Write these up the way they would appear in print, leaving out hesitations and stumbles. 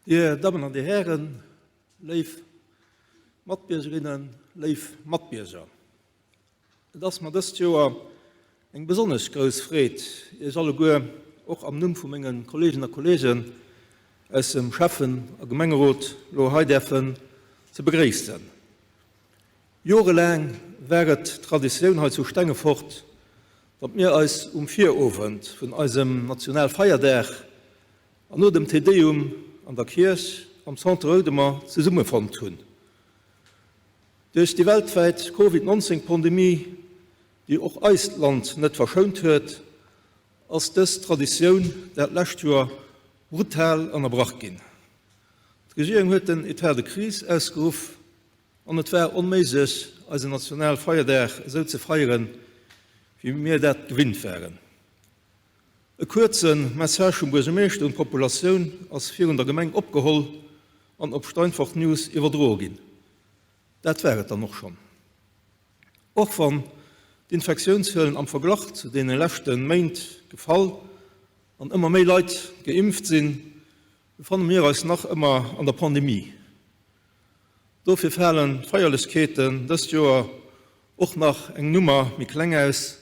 Dir Dammen an Dir Hären, léif Matbiergerinnen, léif Matbierger. Et ass mer dëst Joer eng besonnesch grouss Freed, Iech alleguer och am Numm vu menge Kolleegen a Kolleegen aus dem Schäffen a Gemengerot elo hei däerfen ze begréissen. Jorelaang war et Traditioun hei zu Stengefort, datt mir eis um Virowend vun eisem Nationalfeierdag an no dem Te Deum an der Kierch am Centre Roudemer zesummefonnt hunn. Duerch déi weltwäit Covid 19 Pandemie, déi och eist Land net verschount huet, ass dës Traditioun dat lescht Joer brutal ënnerbrach ginn. D'Regierung huet den Etat de crise ausgeruff an et war onméiglech eisen Nationalfeierdag esou ze feieren, wéi mir dat gewinnt waren. E kuerze Message vum Buergermeeschter un d'Populatioun ass virun der Gemeng opgeholl an op Steinfort News iwwerdroe ginn. Dat war et dann och schonn. Och wann d'Infektiounszuelen am Verglach zu deene leschte Méint gefall an ëmmer méi Leit geimpft sinn, befanne mir eis nach ëmmer an der Pandemie. Dofir falen d'Feierlechkeeten dëst Joer och nach eng Nummer méi kleng aus,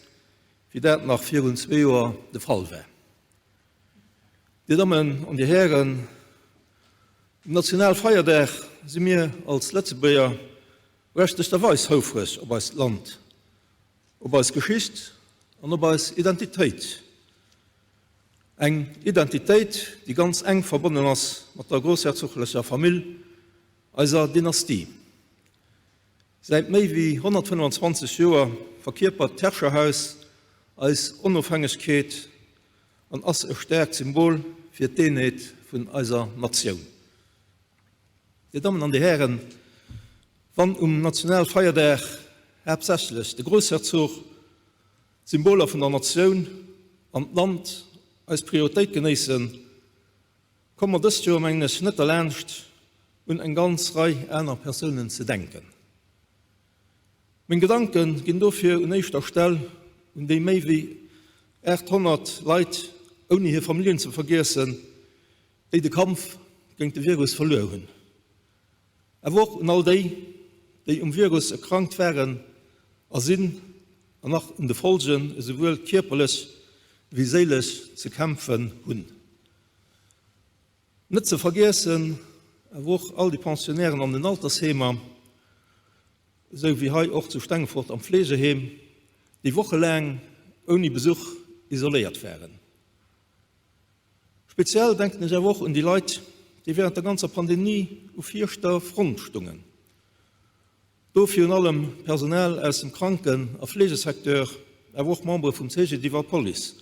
wéi dat nach virun zwee Joer de Fall war. Dir Dammen an Dir Hären, um Nationalfeierdag si mir als Lëtzebuerger berechtegterweis houfreg op eist Land, op eis Geschicht an op eis Identitéit. Eng Identitéit, déi ganz enk verbonnen ass mat der groussherzoglecher Famill, eiser Dynastie. Säit méi wéi 125 Joer verkierpert d'Herrscherhaus eis Onofhängegkeet an ass e staarkt Symbol fir d'Eenheet vun eiser Natioun. Dir Dammen an Dir Hären, wann um Nationalfeierdag haaptsächlech de Groussherzog, d'Symboler vun der Natioun an d'Land eis Prioritéit genéissen, Komme mer dëst Joer, mengen ech, net derlaanscht, un eng ganz Rei aner Persounen ze denken. Meng Gedanke ginn dofir un éischter Stell un déi méi wéi 800 Leit, ouni hir Familljen ze vergiessen, déi de Kampf géint de Virus verluer hunn. Awer och un all déi, déi um Virus erkrankt waren a sinn an nach un de Folgen esouwuel kierperlech wéi séilesch ze kämpfen hunn. Net ze vergiessen awer och all déi Pensionnairen an den Altersheemer, esou wéi hei och zu Stengefort am Fleegeheem, déi wochelaang ouni Besuch isoléiert waren. Speziell denken ech awer och un déi Leit, déi während der ganzer Pandemie u viischter Front stungen. Do virun allem Personal aus dem Kranken a Fleegesecteur, awer och Membere vum CGDIV a Police,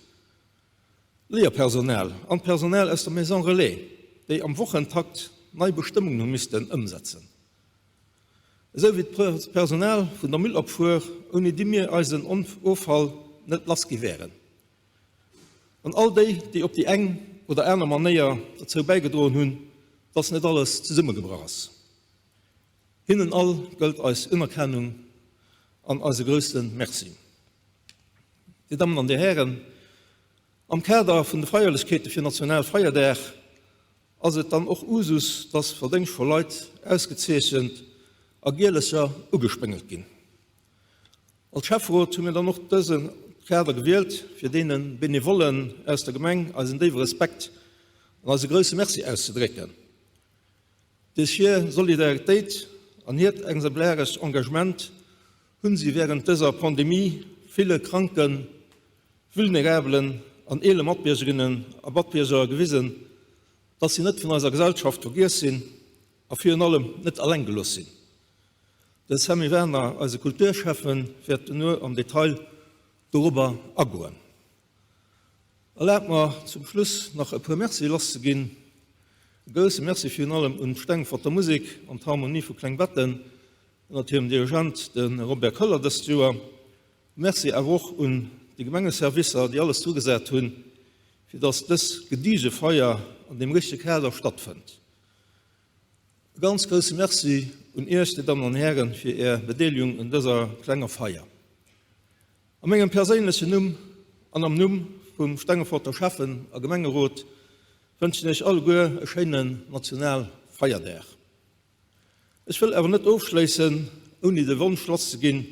Léierpersonal an d'Personal aus der Maison Relais, déi am Wochentakt nei Bestëmmungen hu missten ëmsetzen. Esou wéi d'Personal vun der Müllabfuhr, ouni déi mir eisen Offall net lass gi wären. An all déi, déi op déi eng oder aner Manéier derzou bäigedroen hunn, dass net alles zesummegebrach ass. Hinnen all gëllt eis Unerkennung an eise grousse Merci. Dir Dammen an Dir Hären, am Kader vun de Feierlechkeete fir Nationalfeierdag ass et dann och Usus, dass verdéngschtvoll Leit ausgezeechent a Gielecher ugespéngelt ginn. Als Schäfferot hu mir dann och dëse Kader gewielt, fir deene Benevollen aus der Gemeng eisen déiwe Respekt an eise grousse Merci auszedrécken. Duerch hir Solidaritéit an hiert exemplarescht Engagement hunn si wärend dëser Pandemie ville kranken, vulnerabelen an eele Matbiergerinnen a Matbierger gewisen, dass si net vun eiser Gesellschaft vergiess sinn a virun allem net alleng gelooss sinn. De Sammy Werner, eise Kulturschäffen, wäert duerno am Detail dorobber agoen. Erlaabt mer zum Schluss nach e puer Mercie lasszeginn. E grousse Merci virun allem un d'Stengforter Musek an d'Harmonie vu Klengbetten ënnert hirem Dirigent, de Robert Koeller dëst Joer. Merci awer och un déi Gemengeservicer, déi alles drugesat hunn, fir dass dës gediege Feier an deem richtege Kader stattfënnt. E ganz grousse Merci un Iech, Dir Dammen an Hären, fir Är Bedeelegung un dëser klenger Feier. A mengem perséinlechen Numm an am Numm vum Stengeforter Schäffen a Gemengerot. wënschen Iech alleguer e schéinen Nationalfeierdag. Ech wëll awer net ofschléissen, ouni de Wonsch lasszeginn,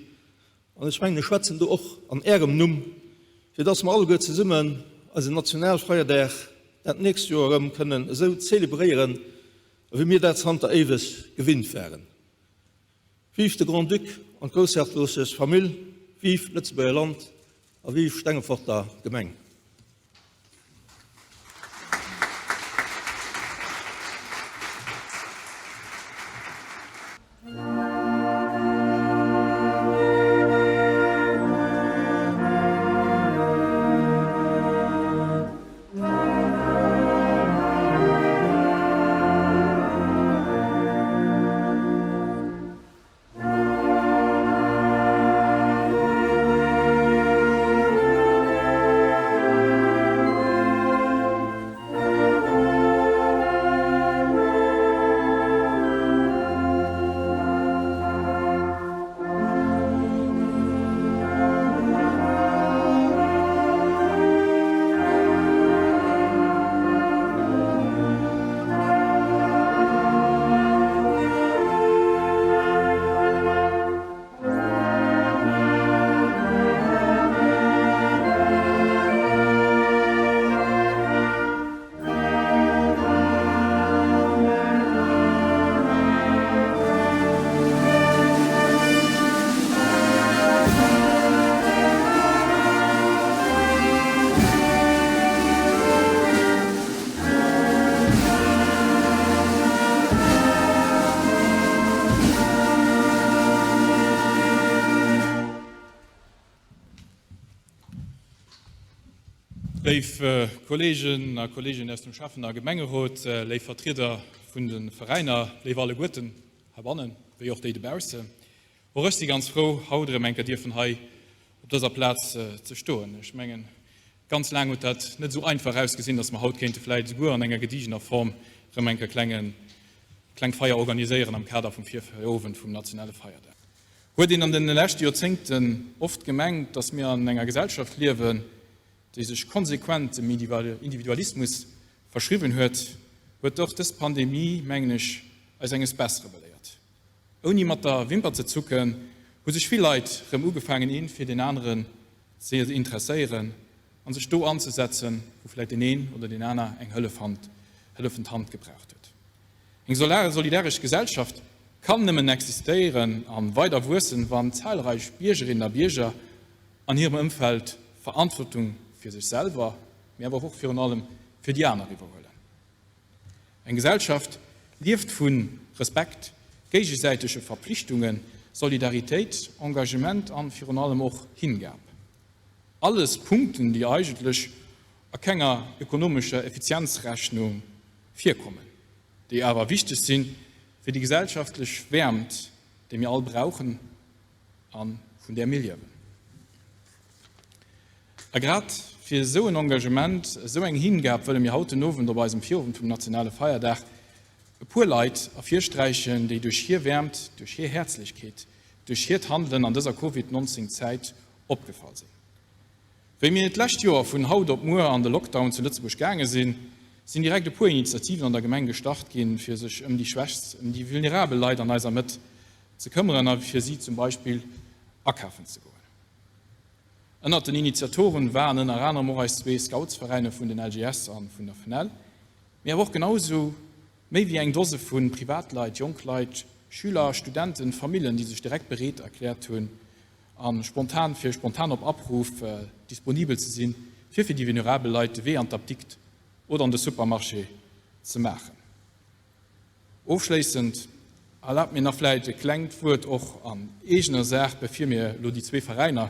an ech mengen, ech schwätzen do och an Ärem Numm, fir dass mer alleguer zesummen eisen Nationalfeierdag dat nächst Joer erëm kënnen esou zelebréieren, ewéi mir dat zanter éiweg gewinnt waren. Vive de Grand-Duc an d'groussherzoglech Famill, vive d'Lëtzebuerger Land a vive Stengeforter Gemeng! Léif Kolleegen a Kolleeginnen aus dem Schäffen a Gemengerot, léif Vertrieder vun de Veräiner, léif alleguerten heibannen, wéi och déi dobaussen. Och ech si ganz frou, haut erëm eng Kéier dierfen hei op dëser Plaz ze stoen. Ech mengen, ganz laang huet dat net esou einfach ausgesinn, dass mer haut kéinte vläicht esouguer an enger gedigener Form erëm eng Kéier klenge, kleng Feier organiséieren am Kader vum Virowend vum nationale Feierdag. Huet een an de leschte Joerzéngten oft gemengt, dass mir an enger Gesellschaft liewen, déi sech konsequent dem Individualismus verschriwwen huet, huet och dës Pandemie, mengen ech, eis enges Bessere beléiert. Ouni mat der Wimper ze zucken, hu sech vill Leit rëm ugefaangen een fir deen aneren ze interesséieren an sech do anzesetzen, wou vläit deen een oder deen aner eng hëllefend Hand gebraucht huet. Eng solidaresch Gesellschaft kann nëmmen existéieren an weider wuessen, wann zahlreich Biergerinnen a Bierger an hirem Ëmfeld Verantwortung fir sech selwer, mee awer och virun allem fir déi aner iwwerhuelen. Eng Gesellschaft lieft vu Respekt, géigesäitege Verpflichtungen, Solidaritéit, Engagement an virun allem och Hingab. Alles Punkten, déi eigentlech a kenger ökonomescher Effizienzrechnung virkommen, déi awer wichteg sinn fir déi gesellschaftlech Wäermt, déi mir all brauchen a vun där mir liewen. A grad fir esou en Engagement, esou eng Hingab wëlle mir haut den Owend op eisem Virowend vum nationale Feierdag e puer Leit ervirsträichen, déi duerch hir Wäermt, duerch hir Häerzlechkeet, duerch hiert Handelen an dëser Covid 19 Zäit opgefall sinn. Wéi mir d'lescht Joer vun haut op muer an de Lockdown zu Lëtzebuerg gaange sinn, sinn direkt e puer Initiativen an der Gemeng gestart ginn, fir sech ëm déi schwächst, ëm déi vulnerabel Leit an eiser Mëtt ze këmmeren a fir si zum Beispill akafen ze goen. Ënnert den Initiatoren waren ënner anerem och eis zwee Scoutsveräiner vun den LGS an vun der FNEL, mee awer och genau esou méi wéi eng Dose vu Privatleit, jonk Leit, Schüler, Studenten, Famillen, déi sech direkt bereet erkläert hunn a spontan fir spontan op Abruf disponibel ze sinn, fir fir déi vulnerabel Leit de Wee an d'Apdikt oder an de Supermarché ze maachen. Ofschléissend erlaabt mir nach vläit e klengt Wuert och an eegener Saach, bevir mir elo déi zwee Veräiner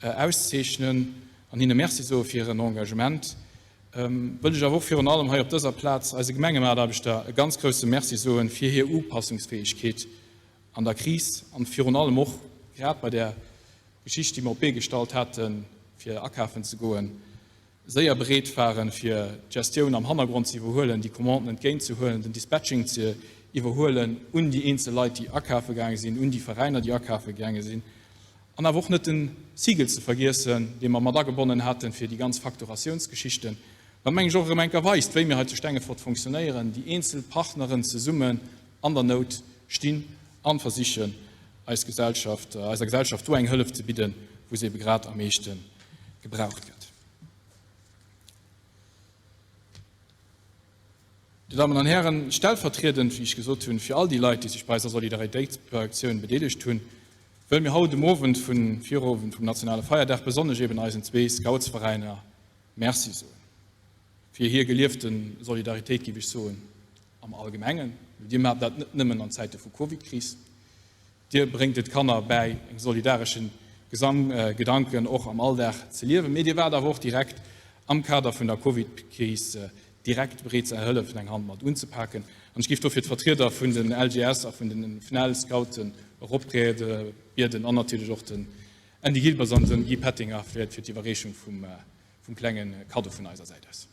auszeechnen an hinne Merci soe fir hiren Engagement, wëll ech awer och virun allem hei op dëser Plaz eise Gemengemataarbechter e ganz grousse Merci soe fir hir Upassungsfäegkeet an der Kris an virun allem och grad bei där Geschicht, déi mer op d'Bee gestallt haten, fir akafen ze goen. séier bereet waren, fir d'Gestioun am Hannergrond ze iwwerhuelen, déi Commanden entgéint ze huelen, den Dispatching ze iwwerhuelen un déi eenzel Leit, déi akafe gaange sinn, un déi Veräiner, déi akafe gaange sinn, an awer och net de Sigel ze vergiessen, dee mer mat agebonnen haten, fir déi ganz Facturatiounsgeschichten. Wat meng ech och erëm eng Kéier weist, wéi mir hei zu Stengefort funktionéieren, déi eenzel Partneren zesummen an der Nout stinn a versichen, eis Gesellschaft, eiser Gesellschaft do eng Hëllef ze bidden, wou se ebe grad am meeschte gebraucht gëtt. Dir Dammen an Hären, stellvertriedend, wéi ech gesot hunn, fir all déi Leit, déi sech bei eiser Solidaritéitsaktioun bedeelegt hunn, wëlle mir haut um Owend vun Virowend vum nationale Feierdag besonnesch eben eisen zwee Scoutsveräiner Merci soen fir hir geliefte Solidaritéit, géif ech soen, am Allgemengen. Dir maacht dat net nëmmen an Zäite vu Covidkris. Dir bréngt et Kanner bäi, eng solidareschen Gedanken och am Alldag ze liewen, mee Dir waart awer och direkt am Kader vun der Covidkris direkt bereet ze hëllefen, eng Hand mat unzepaken. An ech géif dofir d'Vertrieder vun den LGS a vun den FNEL-Scouten eropbieden an natierlech och den Andy Gilbers an den Guy Pettinger fir d'Iwwerreechung vum klenge Kaddo vun eiser Säit aus.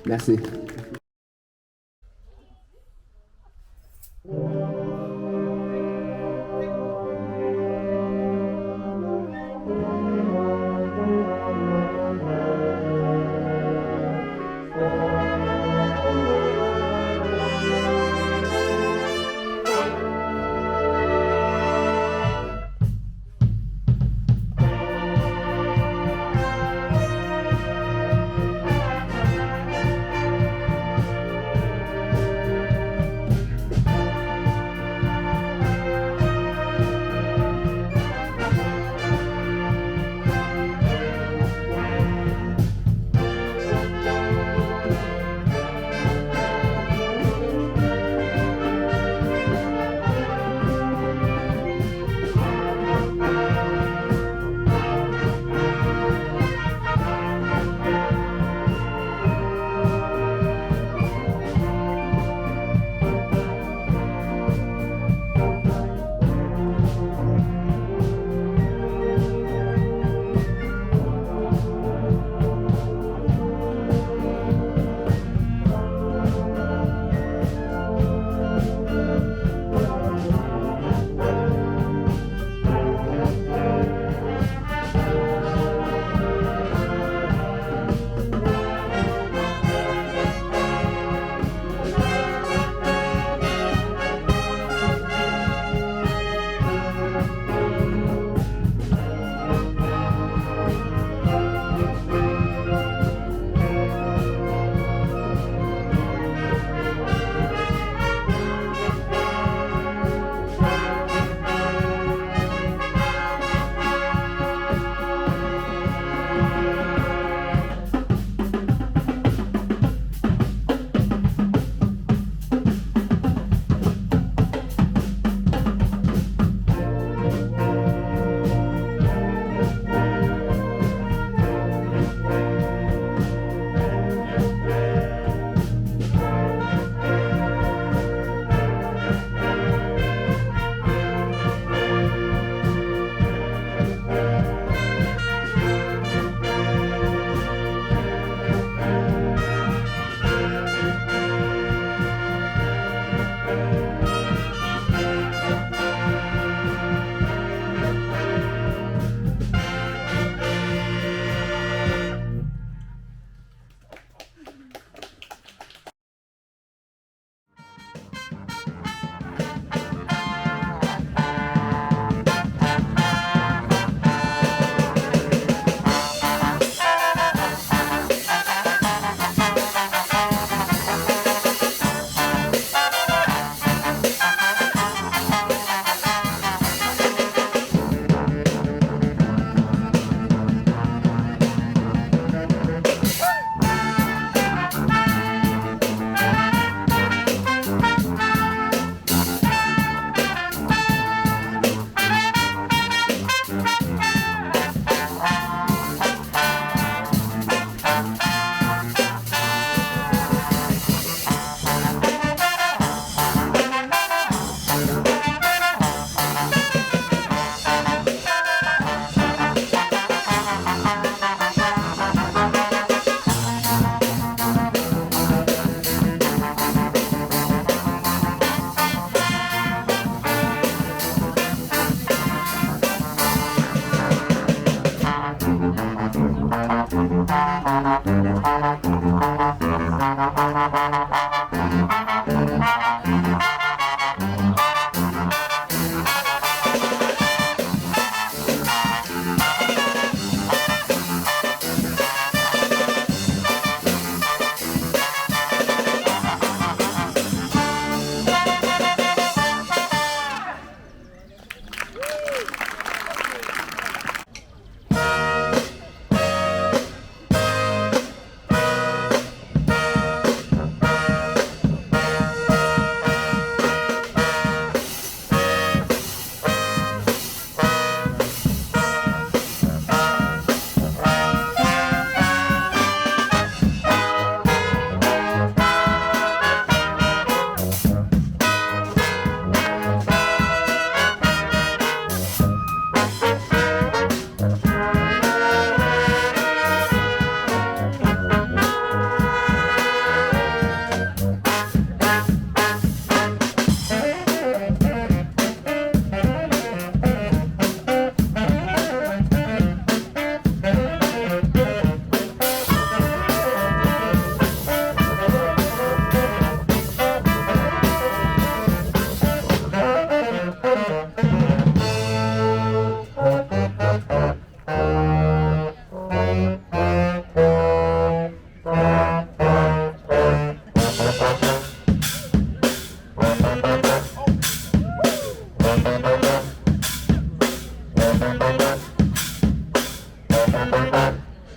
Merci.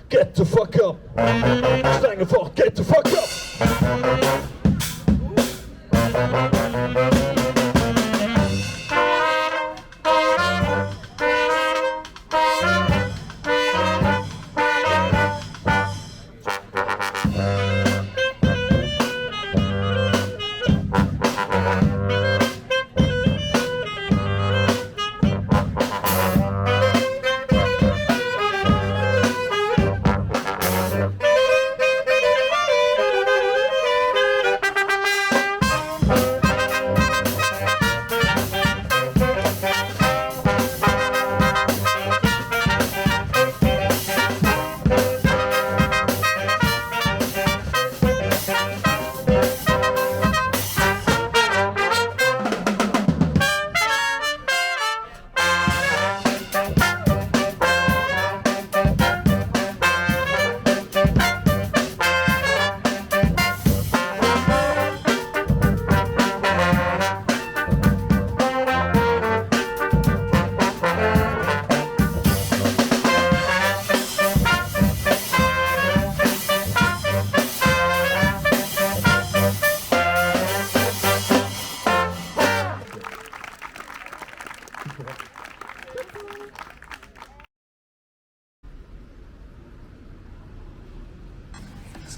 Get the fuck up! Stengefort, get the fuck up!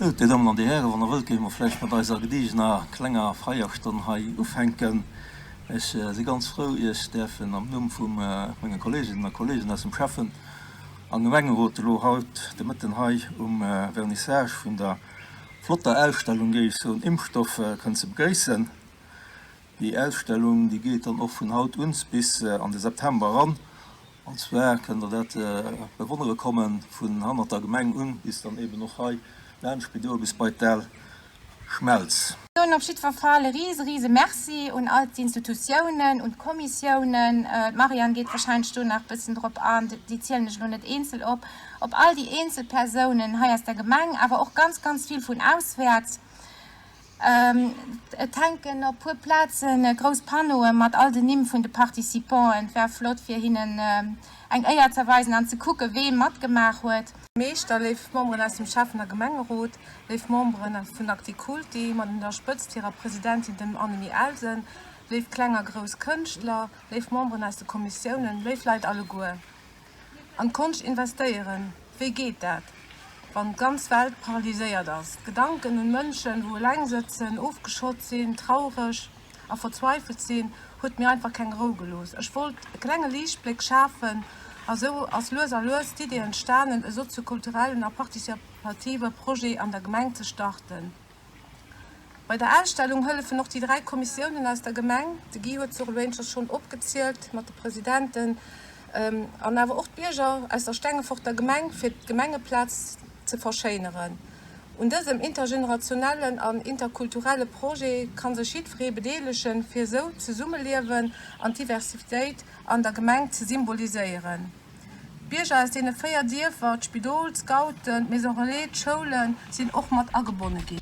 Sou, Dir Dammen an Dir Hären, wann Der wëllt, géife mer vläicht mat eiser gedigener klenger Feierstonn hei ufänken. Ech si ganz frou, Iech däerfen am Numm vu menge Kolleeginnen a Kolleegen aus dem Schäffen a Gemengerot elo haut de Mëtten hei um Vernissage vun der flotter Ausstellung, géif ech soen, Impfstoff kënnen ze begréissen. Déi Ausstellung, déi geet dann och vun haut un bis an de September eran. An zwar kënnt Der dat bewonnere kommen vun hannert der Gemeng un bis dann eben och hei laanscht d'Spidol bis bei d'Al Schmelz. Soen op jiddwer Fall e rise rise Merci un all d'Institutiounen, un d'Kommissiounen, d'Marianne geet wahrscheinlech do nach e bëssen drop an, déi zielen ech elo net eenzel op, op all déi eenzel Persounen hei aus der Gemeng, awer och ganz, ganz vill vun auswäerts. Et hänken op puer Plaze grouss Panneaue mat all den Nimm vun de Participanten. Et wär flott fir hinnen eng Éier z'erweisen an ze kucke wee matgemaach huet. Meeschter, léif Memberen aus dem Schäffen a Gemengerot, léif Memberen vun Acticulti, mat un der Spëtzt hirer Presidentin, dem Annemie Elsen, léif kleng a grouss Kënschtler, léif Memberen aus de Kommissiounen, léif Leit alleguer. An d'Konscht investéieren, wéi geet dat, wann d'ganz Welt paralyséiert ass? D'Gedanken un Mënschen, wou eleng sëtzen, ofgeschott sinn, traureg a verzweifelt sinn, huet mir einfach keng Rou gelooss. Ech wollt e klenge Liichtbléck schafen a sou ass lues a lues d'Idee entstanen, e soziokulturellen a participative Projet an der Gemeng ze starten. Bei der Ausstellung hëllefen och déi 3 Kommissiounen aus der Gemeng, de Guy huet se och elo éineschters schonn opgezielt, mat de Presidenten an awer och d'Bierger aus der Stengeforter Gemeng, fir d'Gemengeplaz ze verschéineren. Un dësem intergenerationellen an interkulturelle Projet ka sech jiddweree bedeelegen, fir esou d'Zesummeliewen an d'Diversitéit an der Gemeng ze symboliséieren. D'Bierger aus deene 4 Dierfer, d'Spidol, d'Scouten, d'Maison Relais, d'Schoulen, sinn och mat agebonne ginn.